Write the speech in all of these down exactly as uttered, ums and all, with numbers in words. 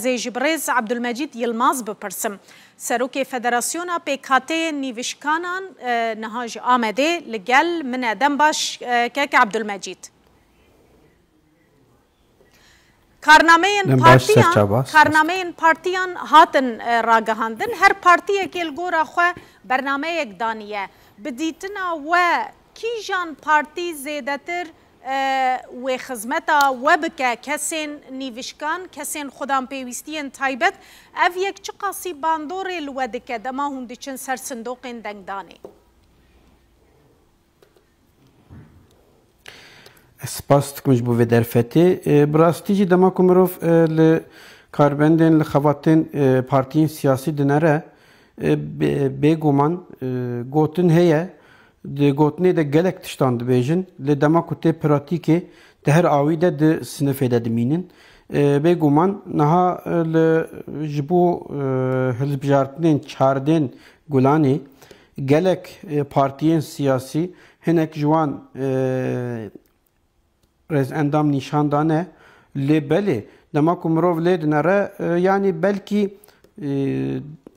Ez ê ji birêz Abdulmecîd Yilmaz bipirsim. Serokê Federasyona Pêkhateyên Nîvişkanan, e, niha ji Amedê li gel min e. Dem baş, e, kek Abdulmecîd. Karnameyên Dem baş partiyan, serçava. Karnameyên partiyan hatin, e, ragihandin. Her partiyekê li gora xwe bernameyek daniye. Bi dîtina we kîjan partî zêdetir, e, wê xizmeta we bike, kesên nîvişkan, kesên xudan pêwîstiyên taybet, ev yek çiqasî bandorê li we dike dema hûn diçin ser sindoqên dengdanê? Ez spas dikim ji bo vê derfetê. E, bi rastî jî dema ku mirov, e, li karbendên, li xebatên, e, partiyên siyasî dinere, e, bê-, bêguman, e, gotin heye, di gotinê de gelek tiştan dibêjin, lê dema ku tê pratîkê di her awî de di sinifê de dimînin. E, bêguman niha, e, li, ji bo, e, hilbijartinên çardên Gulanê gelek, e, partiyên siyasî hinek ji wan, e, rêzendam nîşan dane. Lê belê, dema ku mirov lê dinere, e, yanî belkî, e,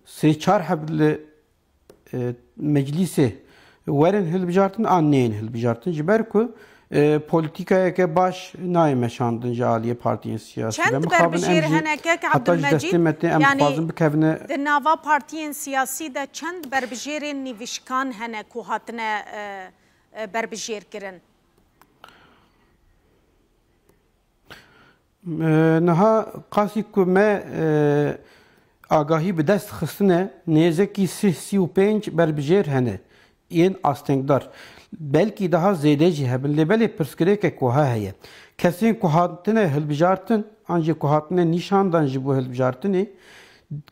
sê çar heb li, e, meclîsê werin hilbijartin an neyên hilbijartin. Ji ber ku, e, polîtîkayeke baş nayê meşandin ji aliyê partiyên siyasî ve. Çend Mixabin em berbijêr jî hene, kek heta ji Abdulmecîd? Destê me tê, em Yanî dixwazin bikevine. Di nava partiyên siyasî de çend berbijêrên nîvişkan hene ku hatine, e, e, berbijêr kirin? E, niha qasî ku me, e, agahî bi dest xistine, nêzekî sih sî û pênc berbijêr hene yên astengdar. Belkî daha zêde jî hebin, lê belê pirsgirêkek wiha heye. Kesên ku hatine hilbijartin, an jî ku hatine nîşandan ji bo hilbijartinê,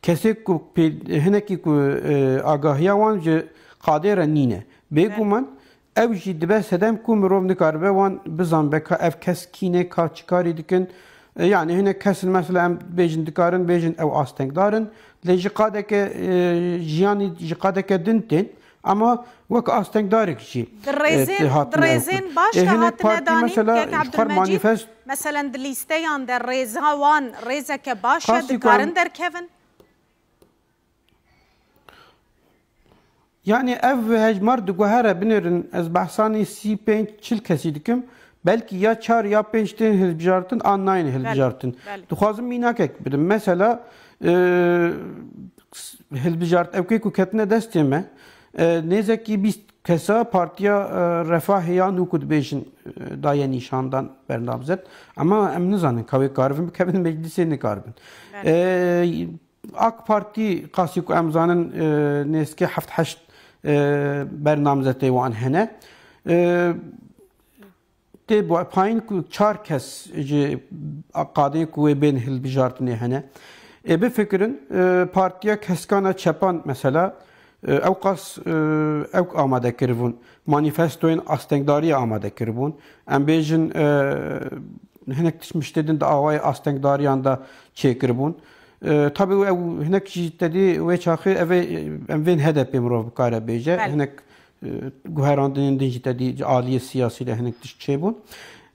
kesê ku pê-, hinekî ku, e, agahiya wan ji qadê re nîne. Bêguman, ew jî dibe sedem ku mirov nikaribe wan bizanbe ka ev kes kî ne, ka çi karî dikin. E, yanî hinek kes in, mesela em bêjin, dikarin bêjin ew astengdar in, lê ji qadeke, e, jiyanî ji qadeke din tên, ama wek astengdarek jî, Di e, rêzên, tê di hatin ew rêzên kirin. Baş E, de hinek hatine partî danîn, mesela kek ji xwe Abdulmecîd? Manîfest Meselen di lîsteyan de rêza wan rêzeke baş e, Qasî ku em dikarin derkevin? Yanî ev hejmar diguhere, binêrin, ez behsanî sî pênc çil kesî dikim. Belkî ya çar ya pênc tên hilbijartin an nayên hilbijartin. Belê. Dixwazim mînakek bidim. Mesela, e, hilbijart, ewkê ku ketine destê me, e, nêzekî bîst kesa Partiya, e, Refahê ya nû ku dibêjin, e, daye nîşandan bernamzet. Ama em nizanin ka wê karibin bikevin meclisê, nikaribin. Belê. E, AK Partî, qasî ku em zanin, e, nêzikê heft heşt, e, bernamzetê wan hene. E, tê bu payîn ku çar kes ji qadê ku wê bên hilbijartinê hene. Ê bifikirin, e, Partiya Keskana Çepan mesela, e, ew qas, e, ew amade kiribûn. Manîfestoyên astengdariyê amade kiribûn. Em bêjin, e, hinek tişt miştê din di awayê astengdariyan de çêkiribûn. E, tabi ew hinek jî tedî wê çaxê ev ê, em vên H D P mirov bikare bêje. Belê. Hinek, e, guherandinên din jî tedî ji aliyê siyasî de hinek tişt çêbûn.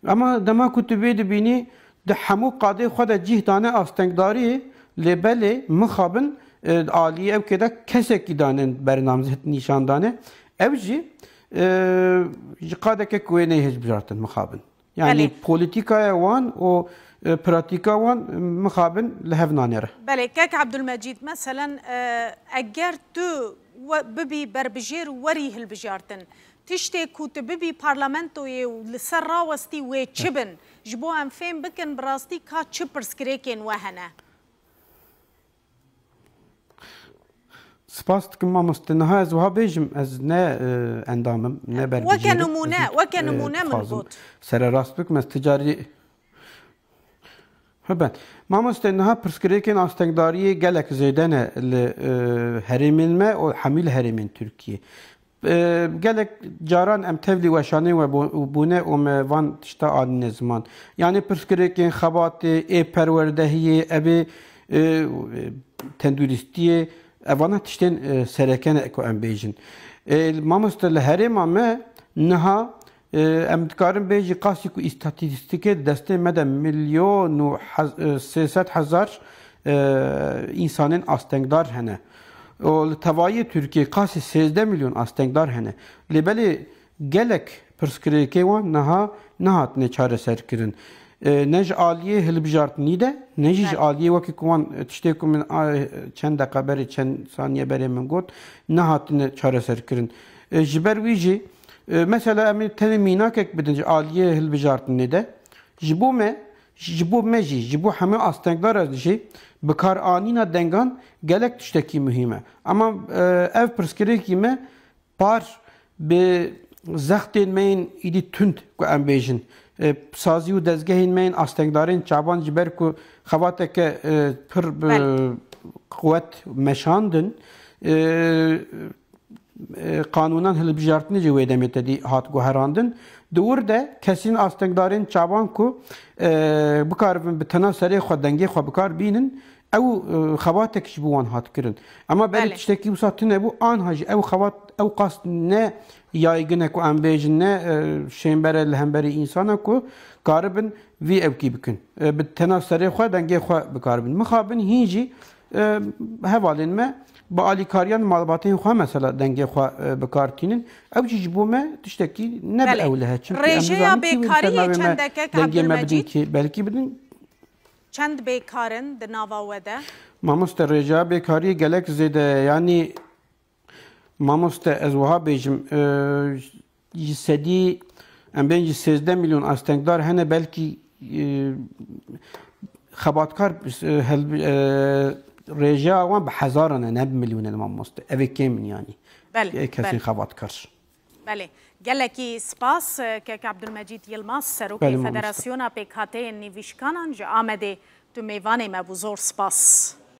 Ama dema ku tu vê dibînî, di hemû qadê xwe de cih dane astengdariyê, lê belê mixabin, e, aliyê ew kê de kesekî danin bernamzet nîşan dane. Ew jî, e, ji qadeke ku wê neyê hilbijartin mixabin. Yani Belê. Polîtîkaya wan û, e, pratîka wan, e, mixabin li hev nanêre. Belê, kek Abdulmecîd, meselen, e, eger tu we-, bibî berbijêr werî hilbijartin, tiştê ku tu bibî parlamentoyê û li ser rawestî wê çi bin? Ji bo em fêm bikin, bi rastî ka çi pirsgirêkên we hene? Spas dikim mamoste. Niha ez wiha bêjim, ez ne, e, endam im, ne berbijêr im. Weke nimûne, Ez, weke e, nimûne min dixwazim got. Sererast bikim, ez ticarî. Hebe. Mamoste, niha pirsgirêkên astengdariyê gelek zêde ne li, e, herêmên me û hemî li herêmên Tirkiyê. E, gelek caran em tevlî weşanên we bû-, bûne û me van tişta anîne ziman. Yanî pirsgirêkên xebatê, ê perwerdehiyê, evê, e, tenduristiyê, evana tiştên, e, sereke ne ku em bêjin. E, mamoste, li herêma me niha, e, em dikarin bêjî qasî ku îstatîstîkê di destê me de milyon û hez-, e, sê sed hezar, e, însanên astengdar hene. Û li tevayê Tirkiyê qasî sêzdeh milyon astengdar hene. Lê belê gelek pirsgirêkê wan niha nehatine çareserkirin. E, ne ji aliyê hilbijartinî de, ne jî ji Belê. aliyê wekî ku wan, e, tiştê ku min, a, çend deqa berê, çend saniye berê min got, nehatine çareserkirin. E, ji ber wî jî, e, mesela em ê tenê mînakek bidin ji aliyê hilbijartinê de. Ji bo me, ji bo me jî, ji bo hemû astengdara jî bikaranîna dengan gelek tiştekî muhîm e. Ama, e, ev pirsgirêkî me par bi zextên me yên îdî tund ku em bêjin. E, sazî û dezgehên me yên astengdarên çavan ji ber ku xebateke, e, pir bi Belê. quwet meşandin, e, e, qanûnan hilbijartinê jî wê demê te dî hat guherandin. Di wir de kesên astengdarên çavan ku, e, bikaribin bi tena serê xwe dengê xwe bikar bînin, ew, e, xebatek ji bo wan hat kirin. Ema berê Belê. tiştekî wisa tune bû, anha jî ew xebat ew qas ne yaygin e ku em bêjin, ne, e, şênber e li hemberî însana ku karibin vî ewkî bikin. E, bi tena serê xwe dengê xwe bikaribin. Mixabin hîn jî, e, hevalên me bi alîkariyan malbatên xwe mesela dengê xwe, e, bikar tînin. Ew jî ji bo me tiştekî ne bi Belê. ewleh e. Çimkî em Rêjeya nizanin kî wî li ser bêkariyê navê me çend e, kek dengê me bidin Abdulmecîd? kî, belkî bidin. Çend bêkar in di nava we de? Mamoste, rêjeya bêkariyê gelek zêde ye. Yanî, mamoste, ez wiha bêjim, e, ji sedî, em bên ji sêzdeh milyon astengdar hene, belkî, e, xebatkar, e, hel-, e, rêjeya wan bi hezaran e, ne bi milyonan e, mamoste. Ev ê kêm in yanî. Belê, Ê kesên belê. xebatkar. Belê. Gelekî spas, e, kek Abdulmecîd Yilmaz, Serokê Belê, mamoste. Federasyona Pêkhateyên Nivîşkanan ji Amedê, tu mêvanê me bû. Zor spas.